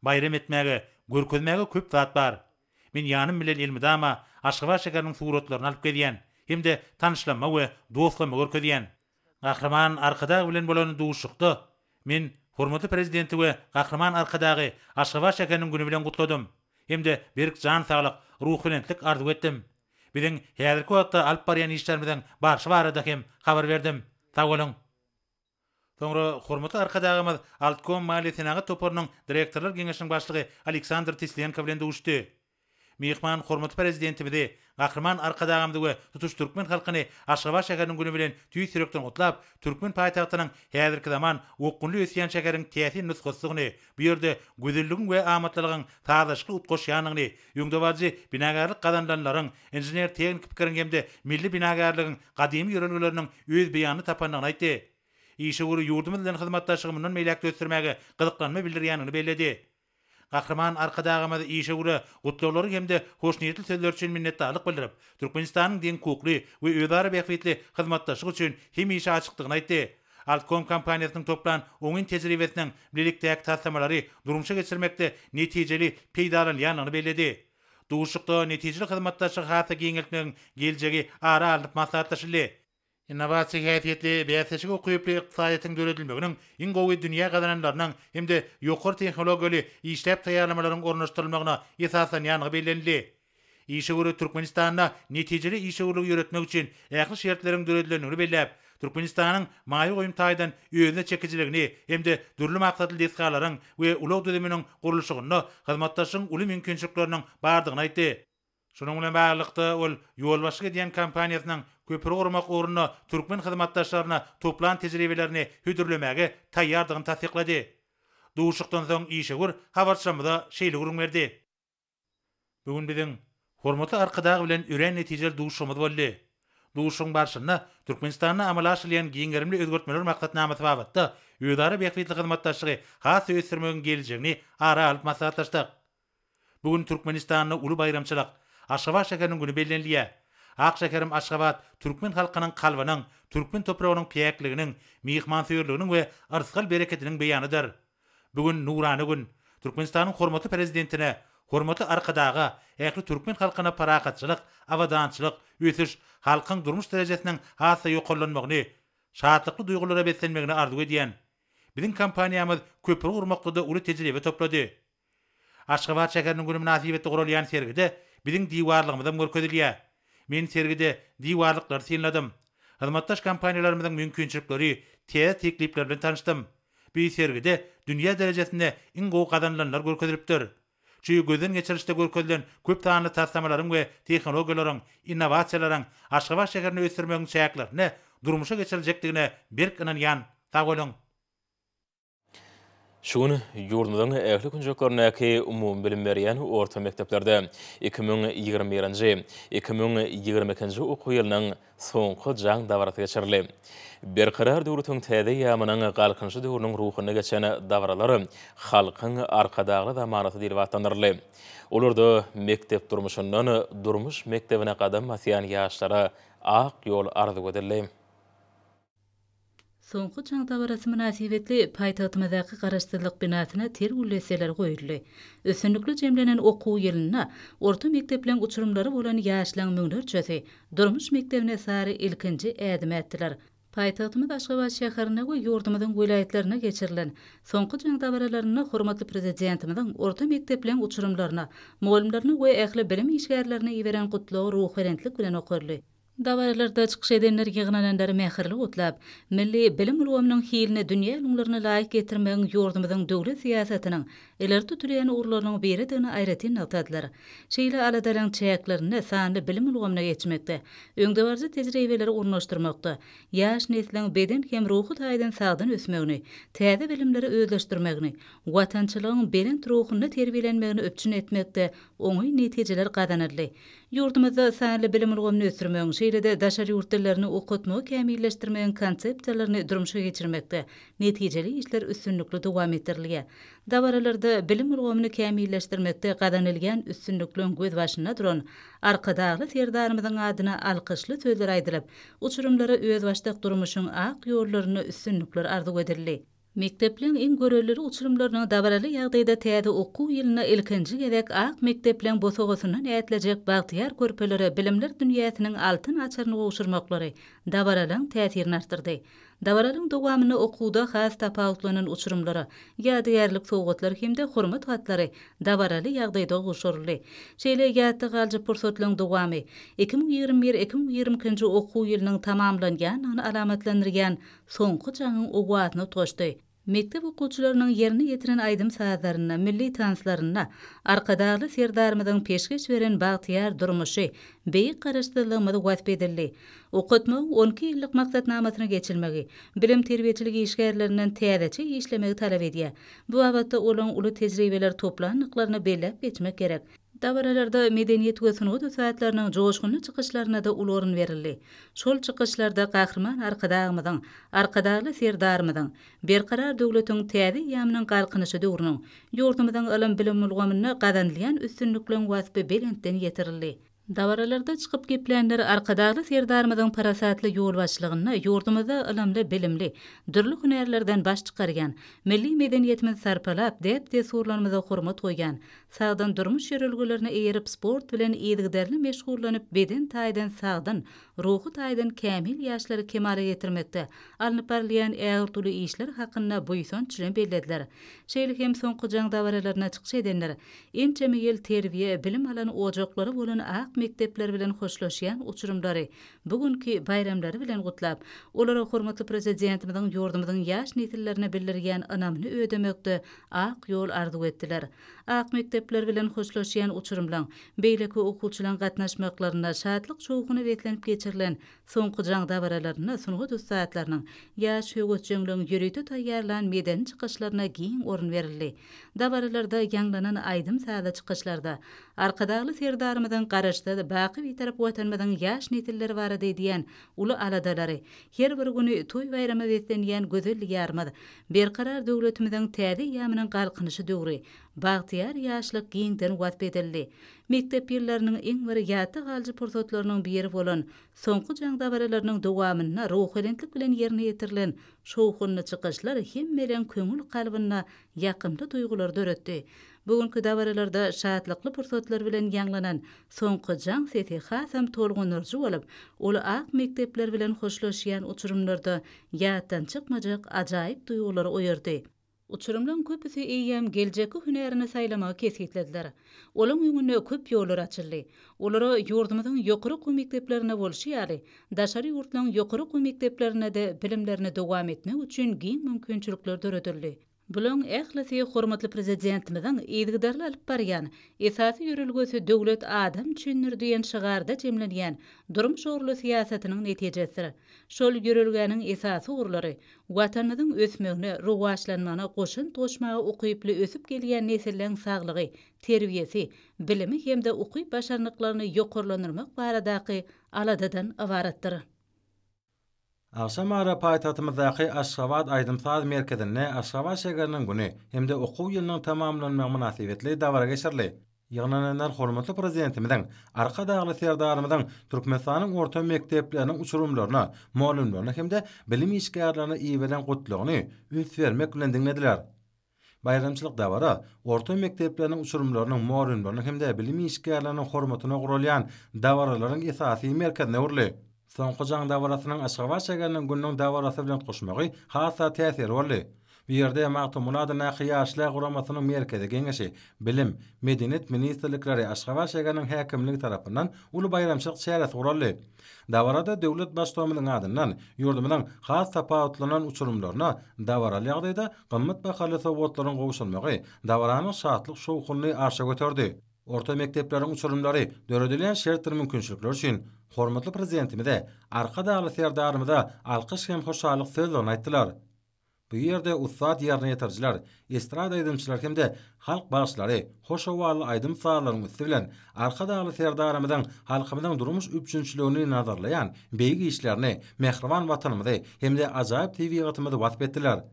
Baýram etmäge, görkezmäge köp zat bar. Men ýanym bilen elmydama Aşgabat şäheriniň suratlaryny alyp gezýän hem-de tanyşlamma we dostlamma görkezýän. Gahryman Arkadag bilen bolan duşuşykda men hormatly Prezidenti we Gahryman Arkadagy Aşgabat şäheriniň güni bilen gutladym hem-de berk jan saglyk, ruhubelentlik arzuw etdim. Biziň häzirki wagtda alyp barýan işlerimiziň barşy barada hem habar berdim. Sag boluň! Soňra hormatly Arkadagymyz Altkom maliýe-senagat toparynyň direktorlar geňeşiniň başlygy Aleksandr Tislenko bilen duşuşdy. Myhman hormatly Prezidentimizi, Gahryman Arkadagymyzy we tutuş türkmen halkyny Aşgabat şäheriniň güni bilen tüýs ýürekden gutlap, türkmen paýtagtynyň häzirki zaman okgunly ösýän şäheriň täsin nusgasydygyny, bu ýerde gözelligiň we amatlylygyň sazlaşykly utgaşýandygyny, öňdebaryjy binagärlik gazanylanlaryň, inžener-tehniki pikiriň hem-de milli binagärligiň gadymy ýörelgeleriniň öz beýanyny tapandygyny aýtdy. Işewür ýurdumyz bilen hyzmatdaşlygy mundan beýläk-de ösdürmäge gyzyklanma bildirýändigini belledi. Gahryman Arkadagymyz işewüre gutlaglary hem-de hoşniýetli sözleri üçin minnetdarlyk bildirip, Türkmenistanyň deňhukukly we özara bähbitli hyzmatdaşlyk üçin hemişe açykdygyny aýtdy. Altkom kompaniýasynyň toplan oňyn tejribesiniň bilelikdäki taslamalary durmuşa geçirmekde netijeli peýdalanylýandygyny belledi. Duşuşykda netijeli hyzmatdaşlygy has-da giňeltmegiň geljegi ara alnyp maslahatlaşyldy. Innowasiýa häsiýetli bäsleşige ukyply ykdysadyýetiň döredilmeginiň iň gowy dünýä gazananlarynyň hem-de ýokary tehnologiýaly işläp taýýarlamalaryň ornaşdyrylmagyna esaslanýandygy bellenildi. Işewür Türkmenistanda netijeli işewürligi ýöretmek üçin ähli şertleriň döredilendigini belläp, Türkmenistanyň maýa goýum taýdan özüne çekijiligini hem-de dürli maksatly desgalaryň we ulag düzüminiň gurluşygynda hyzmatdaşlygyň uly mümkinçilikleriniň bardygyny aýtdy. Şunuň bilen baglylykda, ol ýolbaşçylyk edýän kompaniýasynyň köpri gurmak ugrunda türkmen hyzmatdaşlaryna toplan tejribelerini hödürlemäge taýýardygyny tassyklady. Duşuşykdan soň işewür habarçymyza şeýle gürrüň berdi. Bu gün biziň hormatly Arkadag bilen örän netijeli duşuşygymyz boldy. Duşuşygyň barşynda Türkmenistanda amala aşyrylýan giň gerimli özgertmeler maksatnamasy babatda özara bähbitli hyzmatdaşlygy has-da ösdürmegiň geljegini ara alyp maslahatlaşdyk. Bu gün Türkmenistanda uly baýramçylyk, Aşgabat şäheriniň güni bellenilýär. Ak şäherim Aşgabat türkmen halkynyň kalbynyň, türkmen topragynyň päkliginiň, myhmansöýerliginiň we yrsgal-berekediniň beýanydyr. Bu gün nurana gün. Türkmenistanyň hormatly Prezidentine, hormatly Arkadaga, ähli türkmen halkyna parahatçylyk, abadançylyk, ösüş, halkyň durmuş derejesiniň has-da ýokarlanmagyny, şatlykly duýgulara beslenmegini arzuw edýän. Biziň kompaniýamyz köpri gurmakda-da uly tejribe toplady. Aşgabat şäheriniň güni mynasybetli guralýan sergide biziň diwarlygymyzam görkezilýär. Men sergide diwarlyklary synladym. Hyzmatdaş kompaniýalarymyzyň mümkinçilikleri, täze teklipleri bilen tanyşdym. Bu sergide dünýä derejesinde iň gowy gazanylanlar görkezilipdir. Şu gözden geçirişde görkezilen köp sanly taslamalaryň we tehnologiýalaryň, innowasiýalaryň Aşgabat şäherini ösdürmegiň çäklerinde durmuşa geçiriljekdigine berk ynanýan. Sag boluň! Şu gün ýurdumyzyň ähli künjeklerindäki umumybilim berýän orta mekdeplerde 2021-nji, 2022-nji okuw ýylynyň soňky jaň dabarasy geçirildi. Berkarar döwletiň täze eýýamynyň Galkynyşy döwrüniň ruhunda geçen dabaralar Halkyň Arkadagly zamanasy diýlip atlandyryldy. Olarda mekdep durmuşyndan durmuş mekdebine gadam basýan ýaşlara ak ýol arzuw edildi. Soňky jaň dabarasy mynasybetli paýtagtymyzdaky Garaşsyzlyk binasyna ter gül desseleri goýuldy. Üstünlikli jemlenen okuw ýylynda orta mekdepleriň uçurymlary bolan ýaşlaryň müňlerçesi durmuş mekdebine sary ilkinji ädim ätdiler. Paýtagtymyz Aşgabat şäherinde we ýurdumyzyň welaýatlarynda geçirilen Soňky jaň dabaralarynda hormatly Prezidentimiziň orta mekdepleriň uçurymlaryna, mugallymlaryna we ähli bilim işgärlerine iberen Gutlagy ruhubelentlik bilen okaldy. Dabaralarda çykyş edenler ýygnananlary mähirli gutlap, milli bilim ulgamynyň hilini dünýä ülňülerine laýyk getirmegiň ýurdumyzyň döwlet syýasatynyň ileri tutulýan ugurlarynyň biridigini aýratyn nygtadylar. Şeýle aladalaryň çäklerinde sanly bilim ulgamyna geçmekde, öňdebaryjy tejribeleri ornaşdyrmakda, ýaş nesliň beden hem ruhy taýdan sagdyn ösmegini, täze bilimleri özleşdirmegini, watançylygyň belent ruhunda terbiýelenmegini üpjün etmekde oňyn netijeler gazanyldy. Ýurdumyzda sanly bilim ulgamyny ösdürmegiň, şeýle-de daşary ýurt dillerini okatmagy kämilleşdirmegiň konsepsiýalaryny durmuşa geçirmekde netijeli işler üstünlikli dowam etdirilýär. Dabaralarda bilim ulgamyny kämilleşdirmekde gazanylýan üstünlikleriň gözbaşynda duran Arkadagly Serdarymyzyň adyna alkyşly sözler aýdylyp, uçurymlara özbaşdak durmuşyň ak ýollarynda üstünlikler arzuw edildi. Mekdepleň iň görelde uçurymlarynyň dabaraly ýagdaýda täze okuw ýylynda ilkinji gezek ak mekdepleň bosagasyndan ätlejek bagtyýar körpelere bilimler dünýäsiniň altyn açaryny gowşurmaklary dabaralaň täsirini artdyrdy. Dabaralaň dowamynda okuwda has tapawutlanan uçurymlara ýadygärlik sowgatlar hem-de hormat hatlary dabaraly ýagdaýda gowşuryldy. Şeýle ýatda galyjy pursatlaryň dowamy 2021, 2022-nji okuw ýylynyň tamamlanýandygyny alamatlandyrýan Soňky jaňyň owazyna utgaşdy. Mekdep okuwçylarynyň ýerine ýetiren aýdym-sazlarynda, milli tanslarynda Arkadagly Serdarymyzyň peşgeş beren bagtyýar durmuşy, beýik Garaşsyzlygymyz wasp edildi. Okatmagyň on iki ýyllyk maksatnamasyna geçilmegi, bilim-terbiýeçilik işgärlerinden täzeçe işlemegi talap edýär. Bu babatda olaň uly tejribeler toplandyklaryny belläp geçmek gerek. Dabaralarda medeniýet we sungat ussatlarynyň joşgunly çykyşlaryna-da uly orun berildi. Şol çykyşlarda Gahryman Arkadagymyzyň, Arkadagly Serdarymyzyň, Berkarar döwletiň täze eýýamynyň Galkynyşy döwrüniň, ýurdumyzyň ylym-bilim ulgamynda gazanylýan üstünlikleriň waspy belentden ýetirildi. Dabaralarda çykyp geplänler Arkadagly Serdarymyzyň parasatly ýolbaşçylygynda ýurdumyzda ylymly-bilimli, dürli hünärlerden baş çykarýan, milli medeniýetimizi sarpalap, däp-dessurlarymyza hormat goýýan, sagdyn durmuş ýörelgelerine eýerip sport bilen yzygiderli meşgullanyp beden taýdan sagdyn, ruhy taýdan kämil ýaşlary kemala getirmekde alnyp barylýan ägirt uly işler hakynda buýsanç bilen bellediler. Şeýle hem soňky jaň dabaralarynda çykyş edenler ençeme ýyl terbiýe, bilim alan ojaklary bolan ak mekdepler bilen hoşlaşýan uçurymlary bu günki baýramlary bilen gutlap, olara hormatly Prezidentimiziň ýurdumyzyň ýaş nesillerine bildirýän ynamyny ödemekde ak ýol arzuw etdiler. Ak mekdepler bilen hoşlaşýan uçurymlaň, beýleki okuwçylaň gatnaşmaklarynda şatlyk-şowhuna beslenip geçirilen Soňky jaň dabaralarynda sungat ussatlarynyň, ýaş höwesjeňleň ýörite taýýarlan medeni çykyşlaryna giň orun berildi. Dabaralarda ýaňlanan aýdym-sazly çykyşlarda Arkadagly Serdarymyzyň Garaşsyz, baky Bitarap Watanymyzyň ýaş nesilleri barada edýän uly aladalary, her bir güni toý-baýrama beslenýän gözel Diýarymyz, Berkarar döwletimiziň täze eýýamynyň Galkynyşy döwri, bagtyýar ýaşlyk giňden wasp edildi. Mekdep ýyllarynyň iň bir ýatda galyjy pursatlarynyň biri bolan Soňky jaň dabaralarynyň dowamynda ruhubelentlik bilen ýerine ýetirilen şowhunly çykyşlar hemmeleň köňül kalbynda ýakymly duýgulary döretdi. Bu günki dabaralarda şatlykly pursatlar bilen ýaňlanan soňky jaň sesi hasam tolgundyryjy bolup, ol ak mekdepler bilen hoşlaşýan uçurymlarda ýatdan çykmajak ajaýyp duýgulary oýardy. Uçurymlaryň köpüsi eýýäm geljekki hünärini saýlamagy kesgitlediler. Olaň öňünde köp ýollar açyldy. Olara ýurdumyzyň ýokary okuw mekdeplerinde bolşy ýaly, daşary ýurtlaryň ýokary okuw mekdeplerinde-de bilimlerini dowam etmek üçin giň mümkinçilikler döredildi. Bulaň ählisi hormatly Prezidentimiziň yzygiderli alyp barýan, esasy ýörelgesi Döwlet adam üçindir diýen şygarda jemlenýän durmuş ugurly syýasatynyň netijesidir. Şol ýörelgäniň esasy ugurlary Watanymyzyň ösmegine, rowaçlanmagyna goşant goşmaga ukyply ösüp gelýän nesilleň saglygy, terbiýesi, bilimi hem-de ukyp-başarnyklaryny ýokarlandyrmak baradaky aladadan ybaratdyr. Agşamara paýtagtymyzdaky Aşgabat aýdym-saz merkezinde Aşgabat şägeriniň güni hem-de okuw ýylynyň tamamlanmagy mynasybetli dabara geçirildi. Ýygnananlar hormatly Prezidentimiziň, Arkadagly Serdarymyzyň Türkmenistanyň orta mekdepleriniň uçurymlaryna, mugallymlaryna hem-de bilim işgärlerine iberen Gutlagyny üns bermek bilen diňlediler. Baýramçylyk dabara orta mekdepleriniň uçurymlarynyň, mugallymlarynyň hem-de bilim işgärleriniň hormatyna guralýan dabaralaryň esasy merkezine öwrüldi. Soňky jaň dabarasynyň Aşgabat şägeriniň gününiň dabarasy bilen utgaşmagy has-da täsirli boldy. Bu ýerde Magtymguly adyndaky Ýaşlar guramasynyň Merkezi Geňeşi, Bilim, Medeniýet ministrlikleri, Aşgabat şägeriniň häkimligi tarapyndan uly baýramçylyk çäresi guraldy. Dabarada döwlet Baştutanymyzyň adyndan ýurdumyzyň has tapawutlanan uçurymlaryna dabaraly ýagdaýda gymmat bahaly sowgatlaryň gowşurylmagy dabaranyň şatlyk-şowhunyny arşa göterdi. Orta mekdepleriň uçurymlary döredilýän şertdir mümkinçilikler üçin hormatly Prezidentimize, Arkadagly Serdarymyza alkyş hem hoşallyk sözlerini aýtdylar. Bu ýerde ussat ýerine ýetirijiler, estrada aýdymçylary hem-de halk bagşylary hoş owazly aýdym-sazlaryň üsti bilen Arkadagly Serdarymyzyň halkymyzyň durmuş üpjünçiligini nazarlaýan beýik işlerini, mähriban Watanymyzy hem-de ajaýyp tebigatymyzy wasp etdiler.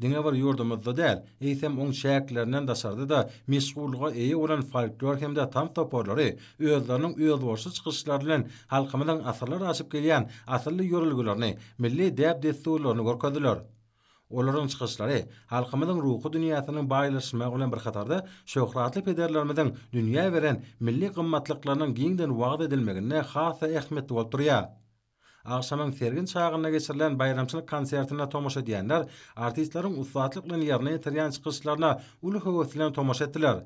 Diňe bir ýurdumyzda däl, eýsem oň çäklerinden daşarda-da meşhurlyga eýe bolan folklor hem-de tans toparlary özleriniň özboluşly çykyşlary bilen halkymyzyň asyrlar aşyp gelýän asylly ýörelgelerini, milli däp-dessurlaryny görkezdiler. Olaryň çykyşlary halkymyzyň ruhy dünýäsiniň baýlaşmagy bilen bir hatarda, şöhratly pederlerimiziň dünýä beren milli gymmatlyklarynyň giňden wagyz edilmeginde has-da ähmiýetli bolup durýar. Agşamyň sergin çagynda geçirilen baýramçylyk konsertine tomaşa edýänler artistleriň ussatlyk bilen ýerine ýetirýän çykyşlaryna uly höwes bilen tomaşa etdiler.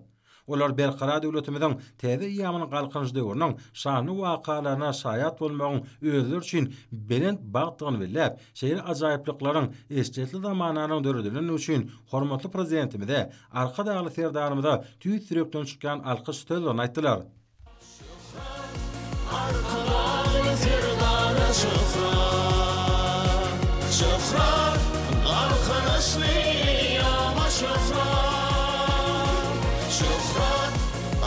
Olar Berkarar döwletimiziň täze eýýamynyň Galkynyş döwrüniň şanly wakalaryna şaýat bolmagyň özleri üçin belent bagtdygyny belläp, şeýle ajaýyplyklaryň eşretli zamananyň döredilendigi üçin hormatly Prezidentimize, Arkadagly Serdarymyza tüýs ýürekden çykýan alkyş sözlerini aýtdylar. Şöhrat, Arkadagly Serdara şöhrat! Şöhrat, Galkynyşly eýýama şöhrat! Şöhrat,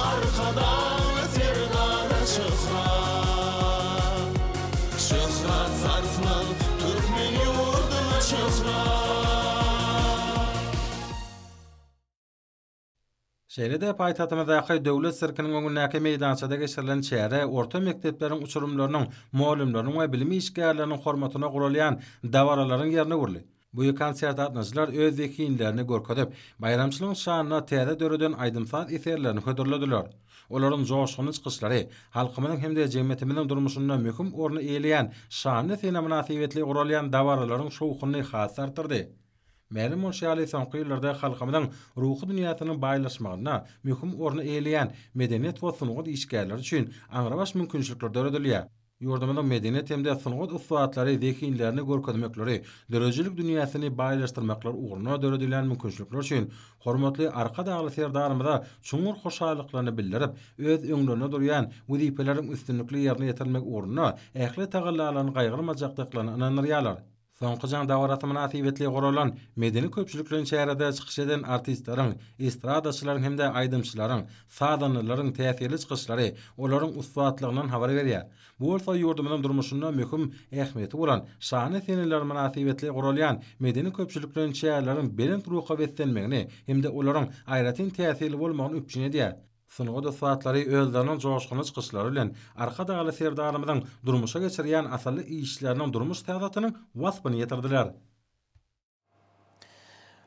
Arkadagly Serdara şöhrat! Şöhrat sarsmaz türkmen ýurduna şöhrat! Şeýle-de paýtagtymyzdaky Döwlet sirkiniň öňündäki meýdançada geçirilen çäre orta mekdepleriň uçurymlarynyň, mugallymlarynyň we bilim işgärleriniň hormatyna guralýan dabaralaryň ýerine öwrüldi. Bu konserte gatnaşyjylar öz zehinlerini görkezip, baýramçylygyň şanyna täze döreden aýdym-saz eserlerini hödürlediler. Olaryň joşgunly çykyşlary halkymyzyň hem-de jemgyýetimiziň durmuşynda möhüm orny eýeleýän şanly sene mynasybetli guralýan dabaralaryň şowhunyny has-da artdyrdy. Mälim bolşy ýaly, soňky ýyllarda halkymyzyň ruhy dünýäsiniň baýlaşmagynda möhüm orny eýeleýän medeniýet we sungat işgärleri üçin aňrybaş mümkinçilikler döredilýär. Ýurdumyzyň medeniýet hem-de sungat ussatlary zehinlerini görkezmekleri, döredijilik dünýäsini baýlaşdyrmaklary ugrunda döredilýän mümkinçilikler üçin hormatly Arkadagly Serdarymyza çuňňur hoşallyklaryny bildirip, öz öňlerinde durýan wezipeleriň üstünlikli ýerine ýetirilmegi ugrunda ähli tagallalaryny gaýgyrmajakdyklaryna ynandyrýarlar. Soňky jaň dabarasy mynasybetli guralan medeni-köpçülikleýin çärede çykyş eden artistleriň, estradaçylaryň hem-de aýdymçylaryň, sazandalaryň täsirli çykyşlary olaryň ussatlygyndan habar berýär. Bu bolsa ýurdumyzyň durmuşynda möhüm ähmiýeti bolan şanly seneler mynasybetli guralýan medeni-köpçülikleýin çäreleriň belent ruha beslenmegini hem-de olaryň aýratyn täsirli bolmagyny üpjün edýär. Sungat ussatlary özleriniň joşgunly çykyşlary bilen Arkadagly Serdarymyzyň durmuşa geçirýän asylly işleriniň durmuş syýasatynyň waspyny ýetirdiler.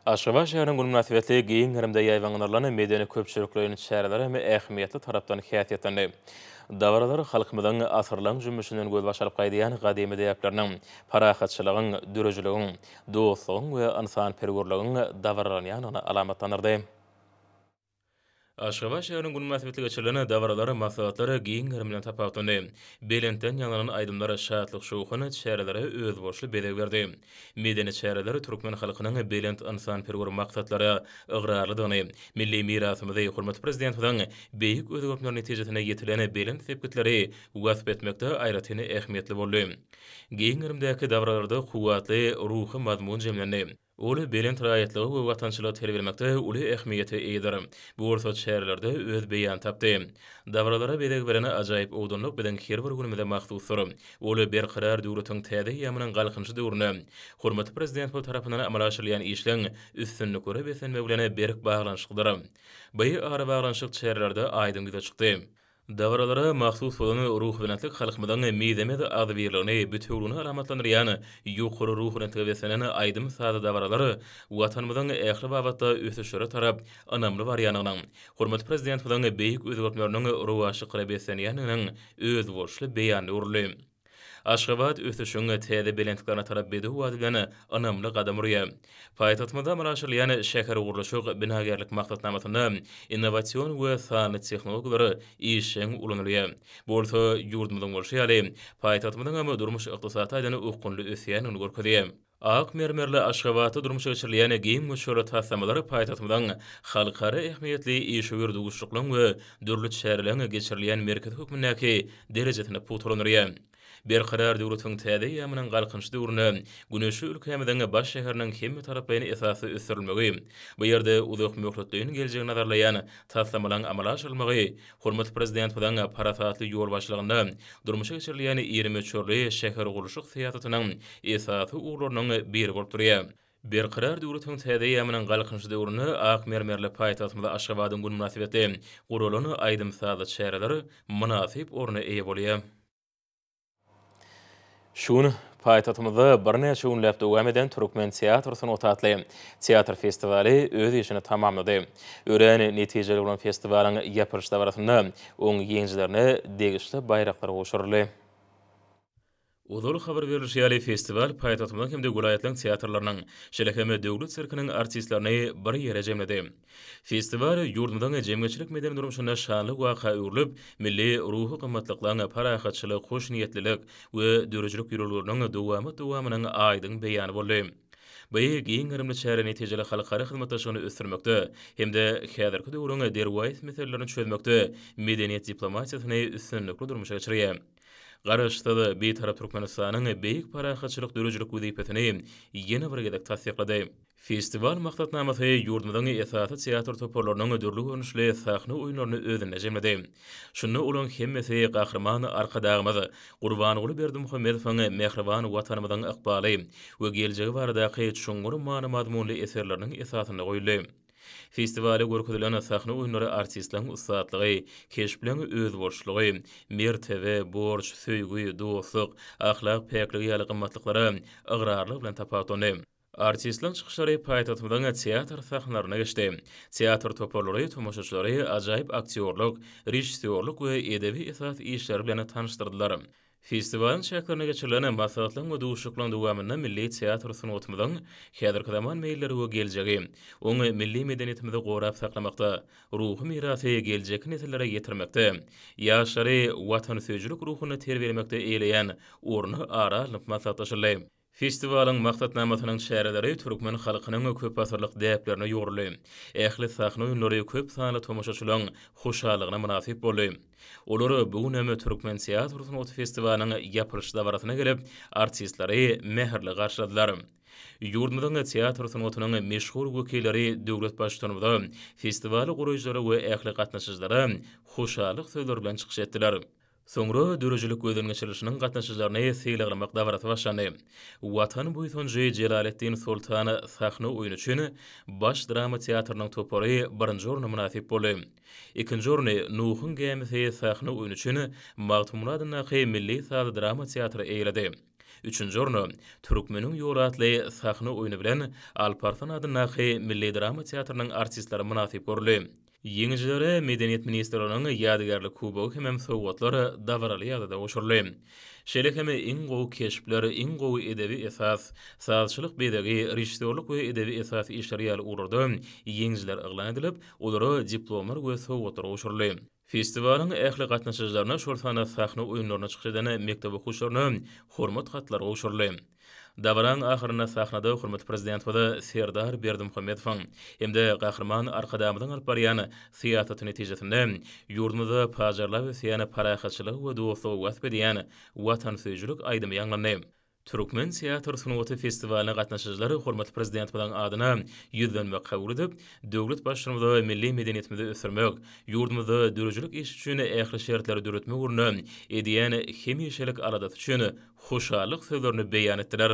Aşgabat şäheriniň güni mynasybetli giň gerimde ýaýbaňlandyrylan medeni-köpçülikleýin çäreler hem ähmiýetli tarapdan häsiýetlendi. Dabaralar halkymyzyň asyrlaryň jümmüşinden gözbaş alyp gaýdýan gadymy däpleriniň, parahatçylygyň, dörejiligiň, dostlugyň we ynsanperwerligiň dabaralanýandygyny alamatlandyrdy. Aşgabat şäheriniň güni mynasybetli geçirilen dabaralar, maslahatlar giň gerim bilen tapawutlandy. Belentden ýaňlanan aýdymlar şatlyk-şowhun çärelere özboluşly bezeg berdi. Medeni çäreler türkmen halkynyň belent ynsanperwer maksatlara ygrarlydygyny, milli mirasymyzy, hormatly Prezidentimiziň beýik özgertmeleri netijesinde ýetilen belent sepgitleri wasp etmekde aýratyn ähmiýetli boldy. Giň gerimdäki dabaralarda kuwwatly ruhy mazmun jemlendi. Ol belent raýatlyga we watançylyga terbiýelemekde uly ähmiýete eýedir. Bu bolsa çärelerde öz beýanyny tapdy. Dabaralara bezeg beren ajaýyp owadanlyk biziň her bir günümize mahsusdyr. Ol Berkarar döwletiň täze eýýamynyň Galkynyşy döwründe hormatly Prezidentimiz tarapyndan amala aşyrylýan işleň üstünliklere beslenmegi bilen berk baglanyşyklydyr. Bu arabaglanyşyk çärelerde aýdyň ýüze çykdy. Dabaralara mahsus bolan ruhubelentlik halkymyzyň mizemez agzybirligini, bitewüligini alamatlandyrýan ýokary ruhubelentlige beslenen aýdym-sazly dabaralar Watanymyzyň ähli babatda ösüşlere tarap ynamly barýandygynyň, hormatly Prezidentimiziň beýik özgertmeleriniň rowaçlyklara beslenýändiginiň özboluşly beýanyna öwrüldi. Aşgabat ösüşiň täze belentliklerine tarap bedew bady bilen ynamly gadam urýar. Paýtagtymyzda amala aşyrylýan şähergurluşyk, binagärlik maksatnamasynda innowasion we sanly tehnologiýalar işjeň ulanylýar. Bu bolsa ýurdumyzyň bolşy ýaly, paýtagtymyzyň hem durmuş-ykdysady taýdan okgunly ösýändigini görkezýär. Ak mermerli Aşgabatda durmuşa geçirilýän giň möçberli taslamalar paýtagtymyzyň halkara ähmiýetli işewür duşuşyklaryň we dürli çäreleriň geçirilýän merkezi hökmündäki derejesini pugtalandyrýar. Berkarar döwletiň täze eýýamynyň Galkynyşy döwründe güneşli ülkämiziň baş şäheriniň hemmetaraplaýyn esasda ösdürilmegi, bu ýerde uzakmöhletleýin geljegi nazarlaýan taslamalaryň amala aşyrylmagy Hormatly Prezidentimiziň parasatly ýolbaşçylygynda durmuşa geçirilýän iri möçberli şähergurluşyk syýasatynyň esasy ugurlarynyň biri bolup durýar. Berkarar döwletiň täze eýýamynyň Galkynyşy döwründe ak mermerli paýtagtymyz Aşgabadyň güni mynasybetli guralan aýdym-sazly çäreler mynasyp orna eýe bolýar. Şu gün paýtagtymyzda birnäçe günläp dowam eden Türkmen teatr sungaty atly teatr festiwaly öz işini tamamlady. Örän netijeli bolan festiwalyň ýapylyş dabarasynda oň ýeňijilerine degişli baýraklar gowşuryldy. Ozal habar berlişi ýaly, festiwal paýtagtymyzyň hem-de welaýatlaryň teatrlarynyň, şeýle hem Döwlet sirkiniň artistlerini bir ýere jemledi. Festiwal ýurdumyzyň jemgyýetçilik-medeni durmuşynda şanly waka öwrülip, milli ruhy gymmatlyklaryň, parahatçylyk, hoşniýetlilik we döredijilik ýörelgeleriniň dowamat-dowamynyň aýdyň beýany boldy. Bu giň gerimli çäre netijeli halkara hyzmatdaşlygyny ösdürmekde hem-de häzirki döwrüň derwaýys meselelerini çözmekde medeniýet diplomatiýasyny üstünlikli durmuşa geçirýär. Garaşsyz, Bitarap Türkmenistanyň beýik parahatçylyk döredijilik wezipesini ýene bir gezek tassyklady. Festiwal maksatnamasy ýurdumyzyň esasy teatr toparlarynyň dürli görnüşli sahna oýunlaryny özünde jemledi. Şunda olaryň hemmesi Gahryman Arkadagymyz Gurbanguly Berdimuhamedowyň mähriban Watanymyzyň ykbaly we geljegi baradaky çuňňur many-mazmunly eserleriniň esasynda goýuldy. Festiwalda görkezilen sahna oýunlary artistleriň ussatlygy, keşpleriň özboluşlygy, mertebe, borç, söýgi, dostluk, ahlak päkligi ýaly gymmatlyklara ygrarlygy bilen tapawutlandy. Artistleriň çykyşlary paýtagtymyzyň teatr sahnalarynda geçdi. Teatr toparlary tomaşaçylary ajaýyp aktýorlyk, režissýorlyk we edebi esas işleri bilen tanyşdyrdylar. Festiwalyň çäklerinde geçirilen maslahatlaryň we duşuşyklaryň dowamynda milli teatr sungatymyzyň häzirki zaman meýilleri we geljegi, oň milli medeniýetimizi gorap saklamakda, ruhy mirasy geljekki nesillere ýetirmekde, ýaşlary watansöýüjilik ruhunda terbiýelemekde eýeleýän orny ara alnyp maslahatlaşyldy. Festiwalyň maksatnamasynyň çäreleri türkmen halkynyň köpasyrlyk däplerine ýugruly. Ähli sahna oýunlary köp sanly tomaşaçylaryň hoşallygyna mynasyp boldy. Olar bu gün hem Türkmen teatr sungaty festiwalynyň ýapylyş dabarasyna gelip, artistleri mähirli garşyladylar. Ýurdumyzyň teatr sungatynyň meşhur wekilleri döwlet Baştutanymyza, festiwaly guraýjylara we ähli gatnaşyjylara hoşallyk sözleri bilen çykyş etdiler. Soňra döredijilik gözden geçirilişiniň gatnaşyjylaryny sylaglamak dabarasy başlandy. Watan buýsanjy Jelaletdin Soltan sahna oýny üçin Baş drama teatrynyň topary birinji orna mynasyp boldy. Ikinji orny Nuhuň gämisi sahna oýny üçin Magtymguly adyndaky milli saz-drama teatry eýeledi. Üçünji orny Türkmeniň ýoly atly sahna oýny bilen Alparslan adyndaky milli drama teatrynyň artistleri mynasyp görüldi. Ýeňijilere Medeniýet ministrliginiň ýadygärlik kubogy hemem sowgatlar dabaraly ýagdaýda gowşuryldy. Şeýle hem iň gowy keşpler, iň gowy edebi esas, sazçylyk bezegi, režissýorlyk we edebi esas işleri ýaly ugurlarda ýeňijiler yglan edilip, olara diplomlar we sowgatlar gowşuryldy. Festiwalyň ähli gatnaşyjylaryna, şol sanda sahna oýunlarynda çykyş eden mekdep okuwçylaryna hormat hatlary gowşuryldy. Dabaraň ahyrynda sahnada hormatly Prezidentimiz Serdar Berdimuhamedowyň hem-de Gahryman Arkadagymyzyň alyp barýan syýasaty netijesinde ýurdumyzda pajarlap ösýän parahatçylygy we dostlugy wasp edýän watansöýüjilik aýdymy ýaňlandy. Türkmen teatr sungaty festiwalyna gatnaşyjylar hormatly Prezidentimiziň adyna ýüzlenme kabul edip, döwlet Baştutanymyza milli medeniýetimizi ösdürmek, ýurdumyzda döredijilik işi üçin ähli şertleri döretmek ugrunda edýän hemişelik aladasy üçin hoşallyk sözlerini beýan etdiler.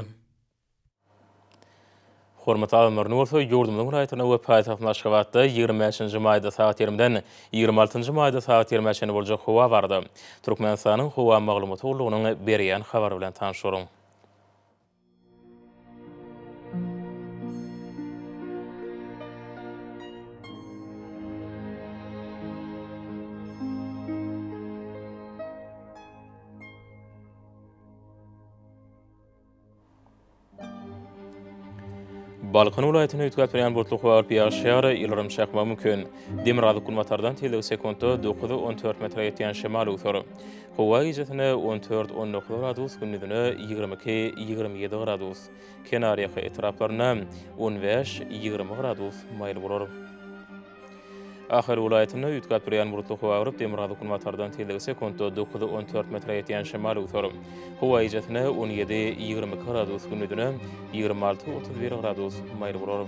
Hormatly adamlar, indi bolsa ýurdumyzyň welaýatlarynda we paýtagtymyz Aşgabatda 25-nji maýda sagat ýigrimiden 26-njy maýda sagat ýigrimä çenli boljak howa barada Türkmenistanyň Howa maglumaty gullugynyň berýän habary bilen tanyş boluň. Balkan welaýatynda üýtgäp durýan bulutly howa bolup ýagyş ýagar, ýyldyrym çakmagy mümkin. Demirgazyk-günbatardan tizligi sekuntda 9-14 metre ýetýän şemal öwser. Howa gijesine 14-19 gradus, gündizine 22-27 gradus. Kenarýaka etraplarynda 15-20 gradus maýyl bolar. Ahal welaýatynda üýtgäp durýan bulutly howa bolup, demirgazyk-günbatardan tizligi sekuntda 9-14 metre ýetýän şemal öwser. Howa gijesine 17, 22 gradus, gündizine 26, 31 gradus maýyl bolar.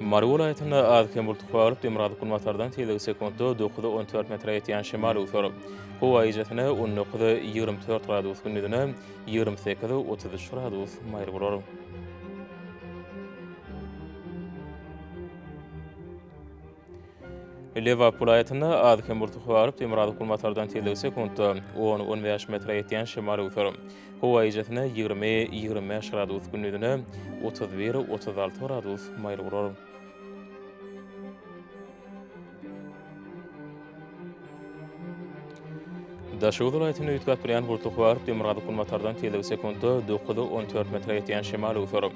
Mary welaýatynda az-kem bulutly howa bolup, demirgazyk-günbatardan tizligi sekuntda 9-14 metre ýetýän şemal öwser. Howa gijesine 19, 24 gradus, gündizine 28, 33 gradus maýyl bolar. Lebap welaýatynda az-kem bulutly howa bolup, demirgazyk-günbatardan tizligi sekuntda 10-15 metre ýetýän şemal öwser. Howa gijesine 20, 25 gradus, gündizine 31, 36 gradus maýyl bolar. Daşoguz welaýatynda üýtgäp durýan bulutly howa bolup, demirgazyk-günbatardan tizligi sekuntda 9-14 metre ýetýän şemal öwser.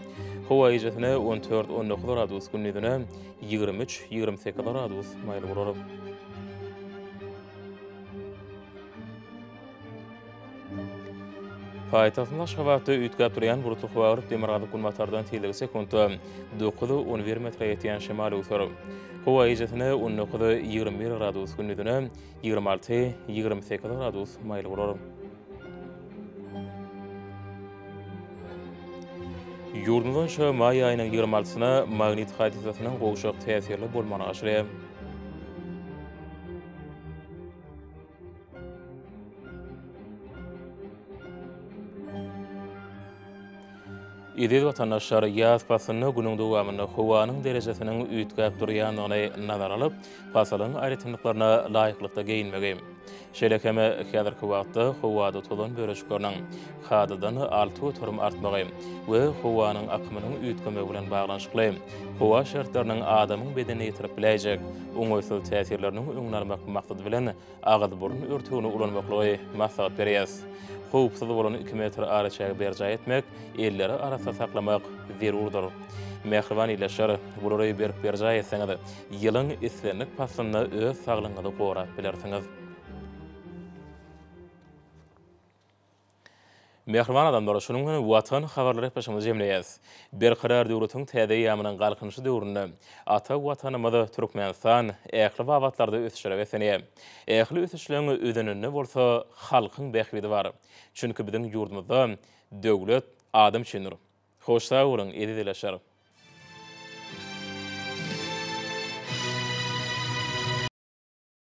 Howa gijesine 14-19 gradus, gündizine 23-28 gradus maýyl bolar. Paýtagtymyz Aşgabatda üýtgäp durýan bulutly howa bolup, demirgazyk-günbatardan tizligi sekuntda 9-11 metre ýetýän şemal öwser. Howa gijesine 19-21 gradus, gündizine 26-28 gradus maýyl bolar. Ýurdumyz boýunça maý aýynyň 26-syna magnit hadysasynyň gowşak täsirli bolmagyna garaşylýar. Eziz watandaşlar, ýaz paslynda günüň dowamynda howanyň derejesiniň üýtgäp durýandygyny nazara alyp, pasylyň aýratynlyklaryna laýyklykda geýinmegi, şeýle hem häzirki wagtda howada tozan bölejikleriniň kadadan 6% artmagy we howanyň akymynyň üýtgemegi bilen baglanyşykly howa şertleriniň adamyň bedenine ýetirip biläýjek oňaýsyz täsirleriniň öňüni almak maksady bilen agyz-burun örtügini ulanmaklygy maslahat berýäris. Howpsuz bolan iki metr araçägi berjaý etmek, elleri arassa saklamak zerurdyr. Mähriban ildeşler, bulary berk berjaý etseňiz, ýylyň islendik paslynda öz saglygyňyzy gorap bilersiňiz. Mähriban adamlar, şunuň bilen Watan habarlary gepleşigimizi jemleýäris. Berkarar döwletiň täze eýýamynyň Galkynyşy döwründe ata Watanymyz Türkmenistan ähli babatlarda ösüşlere beslenýär. Ähli ösüşleň özeninde bolsa halkyň bähbidi bar. Çünki biziň ýurdumyzda Döwlet adam üçindir! Hoş sag boluň, eziz ildeşler!